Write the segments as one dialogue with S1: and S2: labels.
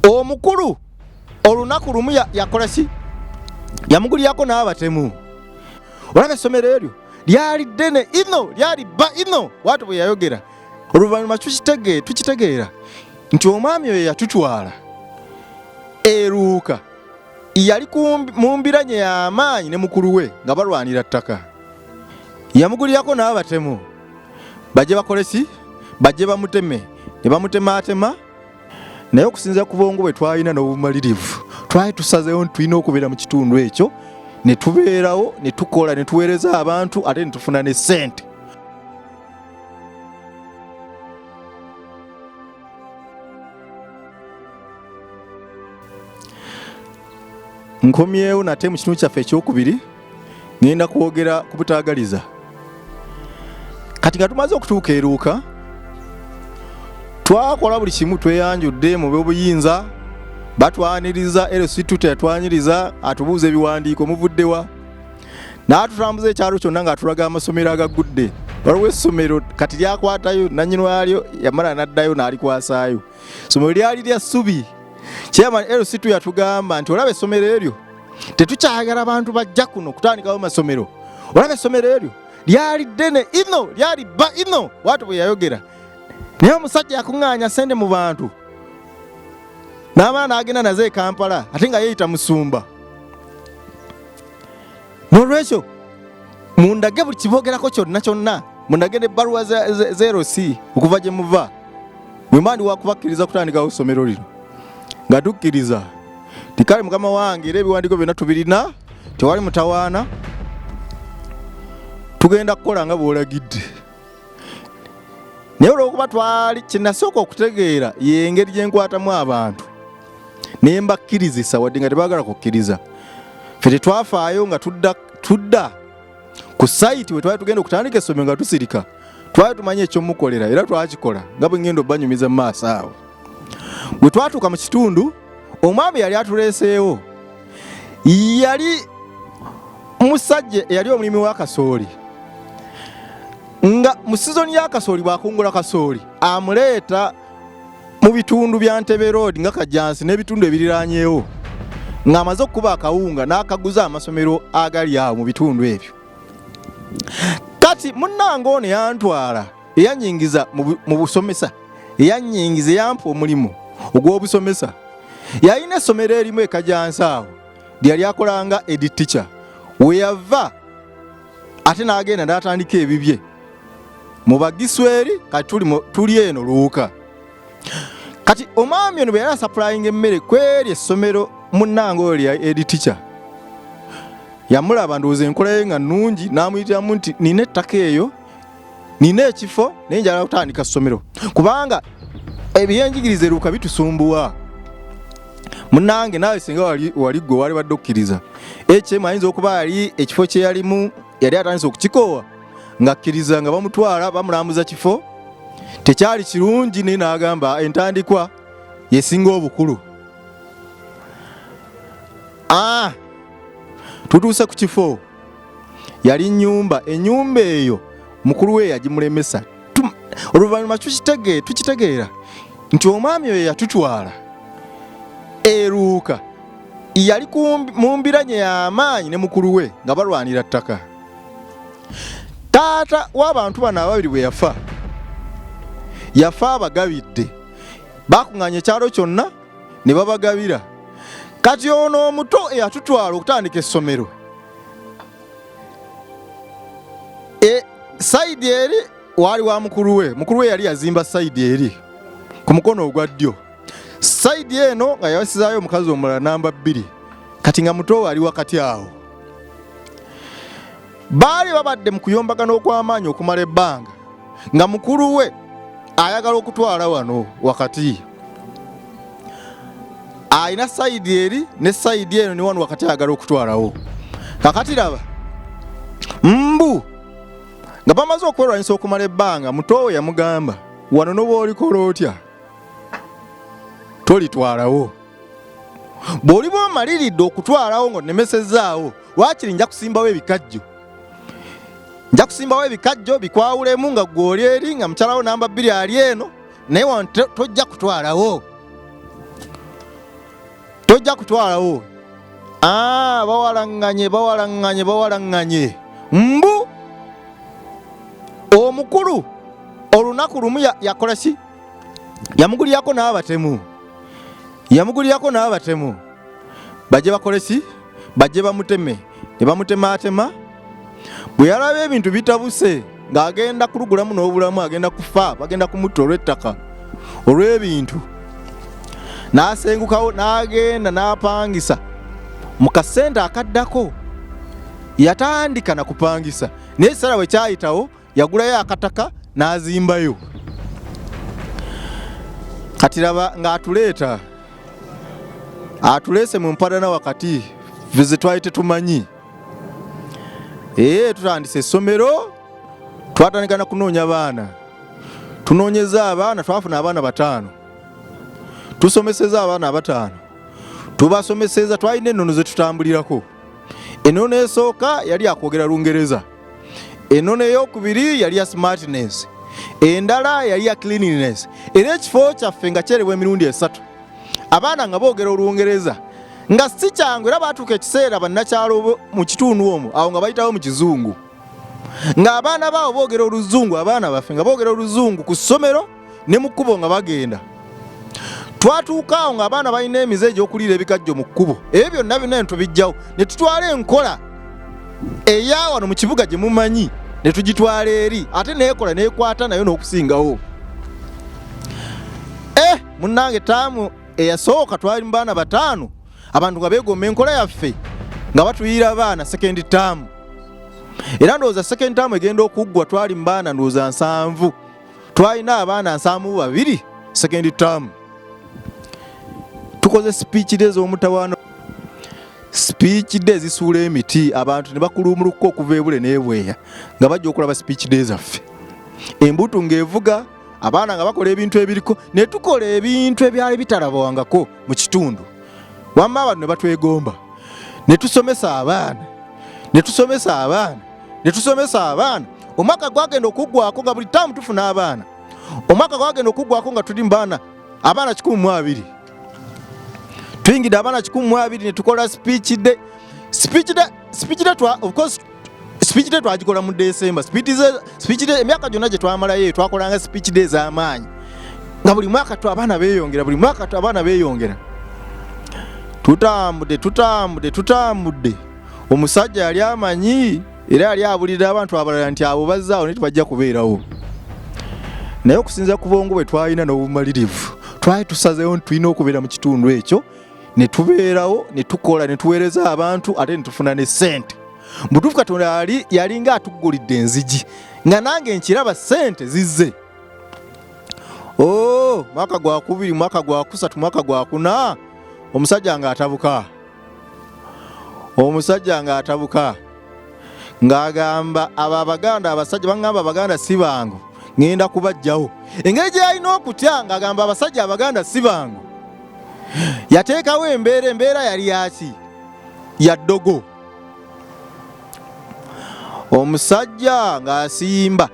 S1: Omukulu olunaku lumu yakola ki? Yamugulirako n'abatemu. Olaba essomero eryo lyali ddene ino, lyali bba ino, bwatyo bwe yayogera. Oluvannyuma tukitegeera nti omwami oyo yatutwala eruuka yali mu mbiranye y'amaanyi ne mukulu we nga balwanira ttaka. Yamugulirako n'abatemu bajje bakole ki? Bajje bamuteme. Ne bamutemaatema. Naye okusinziira ku bwongo bwe twalina n'obumalirivu, twali tusazeewo nti tulina okubeera mu kitundu ekyo, ne tubeerawo, ne tukola, ne tuweereza abantu, ate ne tufuna ne ssente. Nkomyewo nate mu kitundu kyaffe ekyokubiri, ngenda kwogera ku butaagaliza. Kati nga tumaze okutuuka eruuka, twakola buli kimu, tweyanjudde mu b'obuyinza, batwaniriza, LC2 teyatwaniriza, atubuuza ebiwandiiko, muvuddewa? N'atutambuza ekyalo kyonna ng'atulaga amasomero agaggudde. Waliwo essomero kati lyakwatayo, nannyini waalyo yamala n'addayo n'alikwasaayo. Essomero lyali lya ssubi. Chairman LC2 yatugamba nti olaba essomero eryo tetukyayagala bantu bajja kuno kutandikawo masomero. Olaba essomero eryo lyali ddene ino, lyali bba ino, bwatyo bwe yayogera. Naye omusajja yakuŋŋaanya ssente mu bantu n'amala n'agenda nazo e Kampala, ate nga yeeyita musumba. N'olwekyo mundage buli kiboogerako kyonna kyonna, mundage n'ebbaluwa za LC okuva gye muva. Bwe mba ndi wakubakkiriza kutandikawo ssomero lino, nga tukkiriza nti kale mukama wange, era ebiwandiiko byonna tubirina, tewali mutawaana, tugenda kukola nga bw'olagidde. Naye olw'okuba twali, kye nasooka okutegeera y'engeri gye nkwatamu abantu ne mbakkirizisa wadde nga tebaagala kukkiriza. Ffe tetwafaayo nga tudda ku sayiti we twali tugenda okutandika essomero nga tusirika. Twali tumanyi ekyomukolera era twakikola nga bwe ngenda obbanyumiza mu maaso awo. Bwe twatuuka mu kitundu, omwami yali atuleeseewo yali musajja eyali omulimi wa kasooli, nga mu sizoni ya kasooli bw'akungula kasooli amuleeta mu bitundu bya Ntebe Road nga Kajjansi n'ebitundu ebiriranyeewo, ng'amaze okukuba akawunga n'akaguza amasomero agali awo mu bitundu ebyo. Kati munnange ono yantwala, eyanyingiza mu busomesa, eyanyingiza, eyampa omulimu ogw'obusomesa, yalina essomero erimu e Kajjansi awo lye yali akolanga ed teacher. We yava ate n'agenda n'atandika ebibye mu Bagisweri, kati tuli eno Luuka. Kati omwami ono bwe yali asapulayinga emmere kweri essomero, munnange oyo lya ed teacher yamulaba, ndowooza enkola ye nga nnungi, n'amuyitiramu nti nina ettaka eyo, nina ekifo, naye njagala kutandika ssomero kubanga ebyenjigiriza eruuka bitusumbuwa. Munnange naawe singa wali ggwe wali badde okkiriza. HM ayinza okuba yali ekifo kye yalimu yali atandise okukikoowa, ng'akkiriza nga bamutwala bamulambuza kifo tekyali kirungi, naye n'agamba entandikwa yesinga obukulu. Tutuuse ku kifo, yali nnyumba, ennyumba eyo mukulu we yagimulemesa. Oluvannyuma tukitegeera nti omwami oyo yatutwala eruuka yali mu mbiranye y'amaanyi ne mukulu we nga balwanira ttaka. Taata w'abantu bano ababiri bwe yafa, yafa abagabidde, bakuŋŋaanya ekyalo kyonna ne babagabira. Kati ono omuto eyatutwala okutandika essomero, sayidi eri waali wa mukulu we, mukulu we yali yazimba sayidi eri ku mukono ogwa ddyo, sayidi eno nga yawasizaayo omukazi omulala namba 2, kati nga muto we ali wakati awo. Baali babadde mu kuyombagana okw'amaanyi okumala ebbanga, nga mukulu we ayagala okutwala wano wakati, alina sayidi eri ne sayidi eno, ne wano wakati ayagala okutwalawo. Kakati laba mbu nga bamaze okwerwanyisa okumala ebbanga, muto we yamugamba wano n'obwolikola otya tolitwalawo, bw'oliba omaliridde okutwalawo ng'onnemesezaawo, waakiri nja kusimbawo ebikajjo, nja kusimbawo ebikajjo bikwawulemu nga ggwe oli eri nga mukyala wo namba 2 ali eno, naye wano tojja kutwalawo. Tojja kutwalawo. Ah, bawalaŋŋanye, bawalaŋŋanye, bawalaŋŋanye. Mbu omukulu olunaku lumu yakola ki? Yamugulirako n'abatemu, yamugulirako n'abatemu bajje bakole ki? Bajje bamuteme. Ne bamutematema. Bwe yalaba ebintu bitabuse ng'agenda kulugulamu n'obulamu, agenda kufa, bagenda kumutta olw'ettaka, olw'ebintu, n'asengukawo n'agenda n'apangisa mu kasente akaddako. Yatandika na kupangisa, naye ekiseera bwe kyayitawo yagulayo akataka n'azimbayo. Kati laba ng'atuleeta, atuleese mu mpadana wakati ze twali tetumanyi. Ee, tutandise essomero, twatandika na kunoonya baana, tunoonyeza abaana, twafuna abaana 5, tusomeseza abaana 5, tubasomeseza. Twalina ennono ze tutambulirako. Ennono esooka yali akwogera Lungereza, ennono eyokubiri yali ya smartness, endala yali ya cleanliness. Era ekifo kyaffe nga kyerebwa emirundi 3, abaana nga boogera Olungereza nga si kyangu. Era baatuuka ekiseera bannakyalo mu kitundu omwo awo nga bayitawo mu Kizungu, ng'abaana baabo boogera Oluzungu, abaana baffe nga boogera Oluzungu ku ssomero ne mu kkubo nga bagenda. Twatuuka awo ng'abaana balina emize egy'okuliira ebikajjo mu kkubo. Ebyo byonna byonna ne tubijjawo, ne tutwala enkola eya wano mu kibuga gye mumanyi, ne tugitwala eri, ate neekola neekwata nayo n'okusingawo. Munnange, taamu eyasooka twali mu baana 5, abantu nga beegomba enkola yaffe, nga batuyiira abaana. Second term, era ndowooza second term egenda okuggwa twali mu baana ndowooza 70, twalina abaana 72 second term. Tukoze speech day ez'omutawaano, speech day ezisuula emiti, abantu ne bakulumuluka okuva ebule n'ebweya nga bajja okulaba speech day zaffe. Embutu ng'evuga, abaana nga bakola ebintu ebiriko, ne tukola ebintu ebyali bitalabwangako mu kitundu. Wamma abantu ne batwegomba, ne tusomesa abaana, ne tusomesa abaana, ne tusomesa abaana. Omwaka gwagenda okuggwako nga buli taamu tufuna abaana. Omwaka gwagenda okuggwako nga tuli mu baana, abaana 120. Tuyingidde abaana 120, ne tukola speech day. Speech day, speech day twa, of course speech day twagikola mu December. Speech day emyaka gyonna gye twamalayo twakolanga speech day ez'amaanyi, nga buli mwaka tu abaana beeyongera, buli mwaka tu abaana beeyongera. Tutambudde, tutambudde, tutambudde. Omusajja yali amanyi era yali abulirira abantu abalala nti abo bazzaawo naye tebajja kubeerawo, naye okusinziira ku bwongo bwe twalina n'obumalirivu, twali tusazeewo nti tulina okubeera mu kitundu ekyo, ne tubeerawo, ne tukola, ne tuweereza abantu, ate ne tufuna ne ssente. Mutuufu Katonda yali yalinga atuggulidde enzigi, nga nange nkiraba ssente zizze. Oh, mwaka gwa 2, mwaka gwa 3, mwaka gwa 4, omusajja ng'atabuka, omusajja ng'atabuka ng'agamba abo Abaganda, abasajja baŋŋamba Abaganda si bangu, ŋŋenda kubajjawo. Engeri gye yalina okutya ng'agamba abasajja Abaganda si bangu, yateekawo embeera. Embeera yali yaki? Ya ddogo. Omusajja ng'asimba,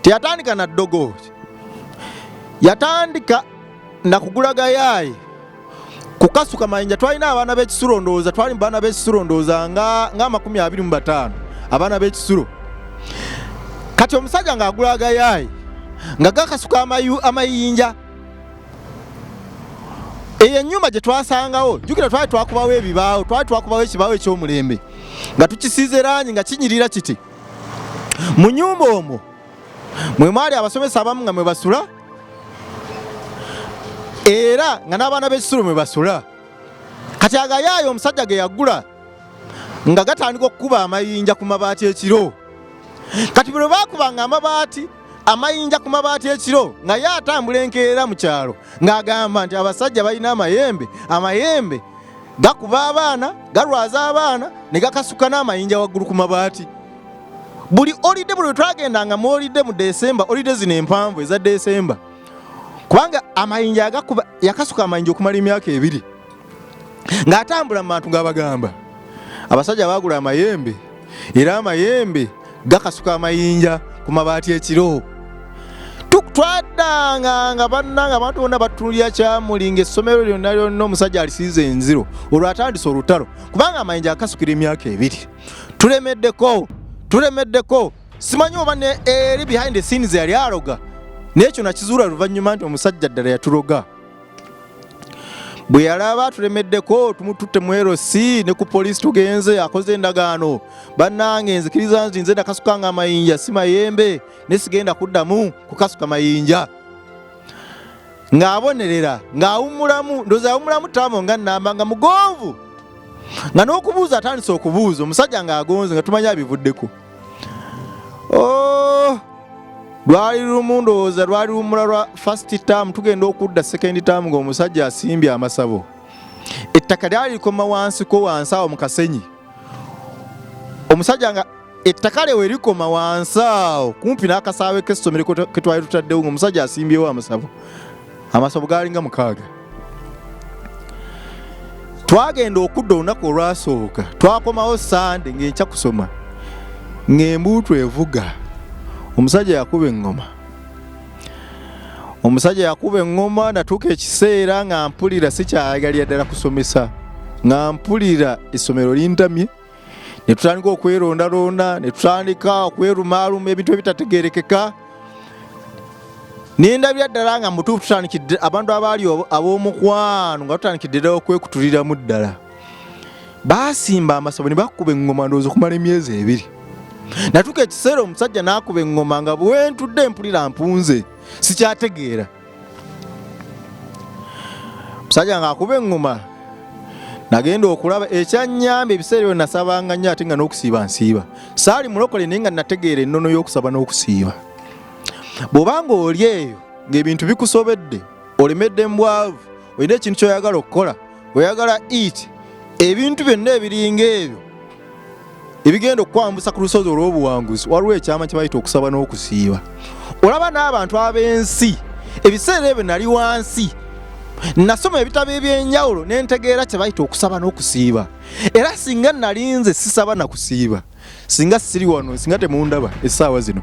S1: teyatandika na ddogo, yatandika na kugula gayaayi kukasuka mayinja. Twalina abaana b'ekisulo, ndowooza twali mu baana b'ekisulo ndowooza nga 25 abaana b'ekisulo. Kati omusajja ng'agula agayaayi nga gakasuka amayinja. Eyo ennyumba gye twasangawo, jjukira twali twakubawo ebibaawo, twali twakubawo ekibaawo eky'omulembe nga tukisiize langi nga kinyirira kiti. Mu nnyumba omwo mwe mwali abasomesa abamu nga mwe basula, era nga n'abaana b'ekisulo mwe basula. Kati agayaayo omusajja ge yagula nga gatandika okukuba amayinja ku mabaati ekiro. Kati bwe baakubanga amabaati, amayinja ku mabaati ekiro, nga ye atambula enkeera mu kyalo ng'agamba nti abasajja balina amayembe, amayembe gakuba abaana, galwaza abaana, ne gakasuka n'amayinja waggulu ku mabaati. Buli holiday, buli lwe twagendanga mu holiday mu December, holiday zino empanvu eza December, kubanga amayinja agakuba, yakasuka amayinja okumala emyaka 2 ng'atambula mu bantu ng'abagamba abasajja baagula amayembe, era amayembe gakasuka amayinja ku mabaati ekiro. Twaddanga nga bannanga abantu bonna batunulira Kyamuli ng'essomero lyonna lyonna omusajja alisiiza enziro, olwo atandise olutalo kubanga amayinja akasukira emyaka 2. Tulemeddeko, tulemeddeko. Simanyi oba ne eri behind the scenes yali aloga, n'ekyo nakizuula luvannyuma nti omusajja ddala yatuloga. Bwe yalaba tulemeddeko, tumututte mu LC ne ku poliisi tugenze, akoze endagaano. Bannange nzikiriza nti nze nakasukanga amayinja si mayembe, ne sigenda kuddamu kukasuka mayinja. Ng'abonerera, ng'awummulamu, ndowooza yawummulamu ttaamu nga nnamba, nga mugonvu, nga n'okubuuza atandise okubuuza, omusajja ng'agonze nga tumanyi abivuddeko. Oh, lwali lumu ndowooza lwali luwummula lwa first term, tugenda okudda second term ng'omusajja asimbye amasabo. Ettaka lyali likoma wansiko wansi awo mu kasenyi. Omusajja nga ettaka lye we likoma wansi awo kumpi n'akasaawe k'essomero ke twali tutaddewo, ng'omusajja asimbyewo amasabo. Amasabo gaalinga 6. Twagenda okudda olunaku olwasooka, twakomawo Sande ng'enkya kusoma, ng'embuutu evuga. Omusajja yakuba eŋŋoma. Omusajja yakuba eŋŋoma, natuuka ekiseera nga mpulira sikyayagalira ddala kusomesa, nga mpulira essomero lintamye. Ne tutandika okwerondalonda, ne tutandika okwerumaaluma ebintu ebitategeerekeka. Ne ndabira ddala nga mutuufu tutandikidde abantu abaali ab'omukwano nga tutandikidde ddala okwekutuliramu ddala. Baasimba amasabo ne bakuba eŋŋoma ndowooza okumala emyezi 2. Natuuka ekiseera omusajja n'akuba eŋŋoma nga bwe ntudde mpulira mpunze, sikyategeera. Omusajja ng'akuba eŋŋoma, nagenda okulaba ekyannyamba ebiseera ebyo nasabanga nnyo ate nga n'okusiiba nsiiba. Saali mulokole naye nga nategeera ennono y'okusaba n'okusiiba. Bw'oba ng'oli eyo ng'ebintu bikusobedde, olemedde mu bwavu, olina ekintu ky'oyagala okukola, oyagala eat, ebintu byonna ebiringa ebyo ebigenda okukwambusa ku lusozi olw'obuwanguzi, waliwo ekyama kye bayita okusaba n'okusiiba. Olaba n'abantu ab'ensi, ebiseera ebyo nali wansi, nasoma ebitabo eby'enjawulo ne ntegeera kye bayita okusaba n'okusiiba. Era singa nali nze sisaba na kusiiba, singa siri wano, singa temundaba essaawa zino.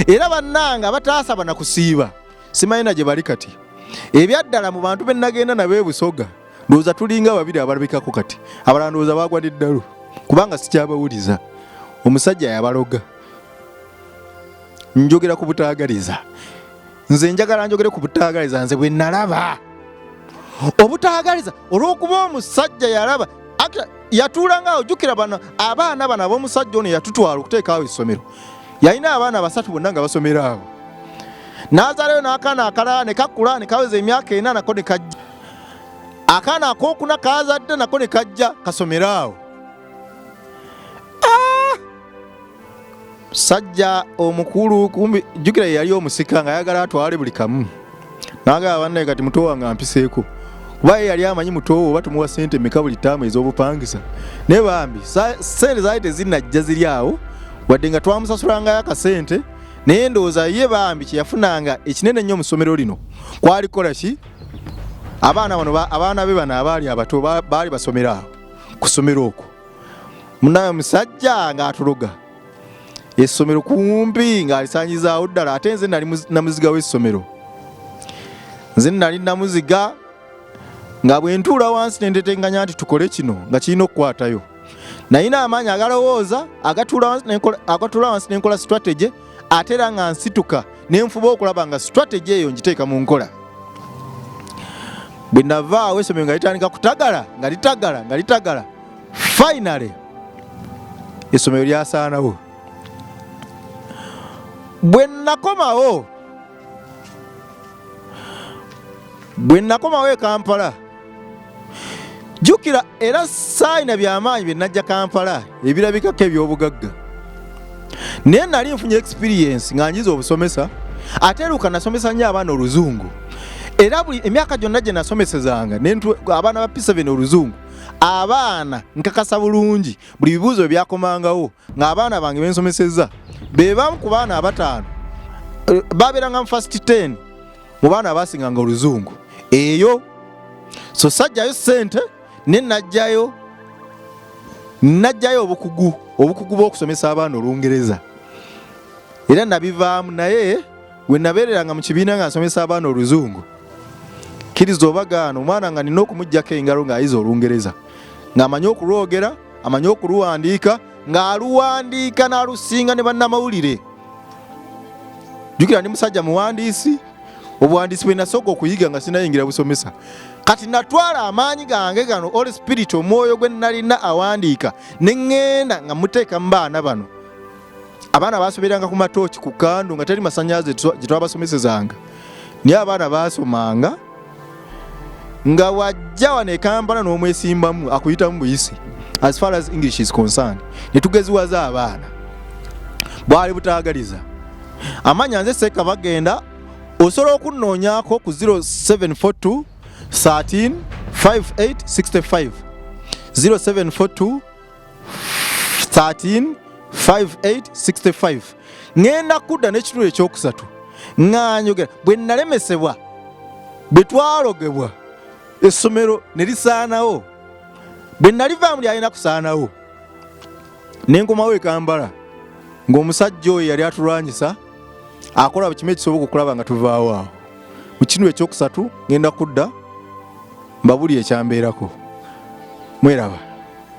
S1: Era bannange abataasaba na kusiiba simanyi na gye bali kati. Ebyaddala mu bantu be nagenda nabo e Busoga, ndowooza tulinga babiri abalabikako kati, abalala ndowooza baagwa n'eddalu kubanga sikyabawuliza. Omusajja yabaloga. Njogera ku butaagaliza. Nze njagala njogere ku butaagaliza nze bwe nalaba. Obutaagaliza olw'okuba omusajja yalaba, yatuulanga awo, jjukira bano abaana bano ab'omusajja ono yatutwala okuteekawo essomero. Yalina abaana 3 bonna nga basomera awo. N'azaalayo n'akaana akalala ne kakula ne kaweza emyaka 4 nako ne kajja. Akaana akookuna kaazadde nako ne kajja kasomera awo. Sajja omukulu kumbi jjukira ye yali omusika ng'ayagala atwale buli kamu. N'agamba bannaye kati muto wange ampiseeko. Kuba ye yali amanyi muto we oba tumuwa ssente mmeka buli ttaamu ez'obupangisa. Naye bambi ssente zaali tezinnajja ziri awo, wadde nga twamusasulangayo akasente, naye ndowooza ye bambi kye yafunanga ekinene ennyo mu ssomero lino kwali kukola ki? Abaana bano abaana be bano abaali abato baali basomera awo ku ssomero okwo. Munnaye omusajja ng'atuloga essomero kumpi ng'alisaanyizaawo ddala, ate nze nali namuziga w'essomero. Nze nali namuziga nga bwe ntuula wansi ne ntetenkanya nti tukole kino nga kirina okukwatayo. Nalina amaanyi agalowooza agatuula wansi ne nkola strategy, ate era nga nsituka ne nfuba okulaba nga strategy eyo ngiteeka mu nkola. Bwe navaawo essomero nga litandika kutagala, nga litagala, nga litagala. Finally essomero lyasaanawo. Bwe nakomawo e Kampala, jjukira era saayina byamaanyi bye najja Kampala ebirabikako eby'obugagga, naye nali nfunye experience nga njiza obusomesa, ate eruka nasomesa nnyo abaana oluzungu. Era buli emyaka gyonna gye nasomesezanga abaana ba P7 oluzungu, abaana nkakasa bulungi buli bibuuzo byakomangawo ng'abaana bange bensomesezza be bamu ku baana abataano babeeranga mu first 10 mu baana abaasinganga oluzungu eyo. So sajjayo ssente ne najjayo obukugu bw'okusomesa abaana Olungereza, era nabivaamu. Naye We nabeereranga mu kibiina nga nsomesa abaana oluzungu, kkiriza oba gaana, omwana nga nina okumuggyako engalo ng'ayiza Olungereza, ng'amanyi okulwogera, amanyi okuluwandiika, ng'aluwandiika n'alusinga ne bannamawulire. Jjukira ndi musajja muwandiisi, obuwandiisi bwe nasooka okuyiga nga sinayingira busomesa. Kati natwala amaanyi gange gano, all spirit, omwoyo gwe nalina awandiika, ne ŋŋenda nga muteeka mu baana bano. Abaana basoberanga ku matooki, ku kandu, nga teri masanyalaze gye twabasomesezanga, naye abaana baasomanga nga wajja wano e Kampala n'omwesimbamu akuyitamu buyisi as far as English is concerned. Ne tugeziwaza abaana, bwali butaagaliza. Amanya nze Seeka Bagenda, osobola okunnoonyaako ku 0742 13 5865, 0742 13 5865. Ŋŋenda kudda n'ekitundu ekyokusatu nga njogera bwe nalemesebwa, bwe twalogebwa essomero ne lisaanawo, bwe nalivaamu lyalina kusaanawo, ne nkomawo e Kampala ng'omusajja oyo yali atulwanyisa akola buli kimu ekisoboka okulaba nga tuvaawo awo. Mu kitundu ekyokusatu ŋŋenda kudda mbabuli ekyambeerako. Mweraba.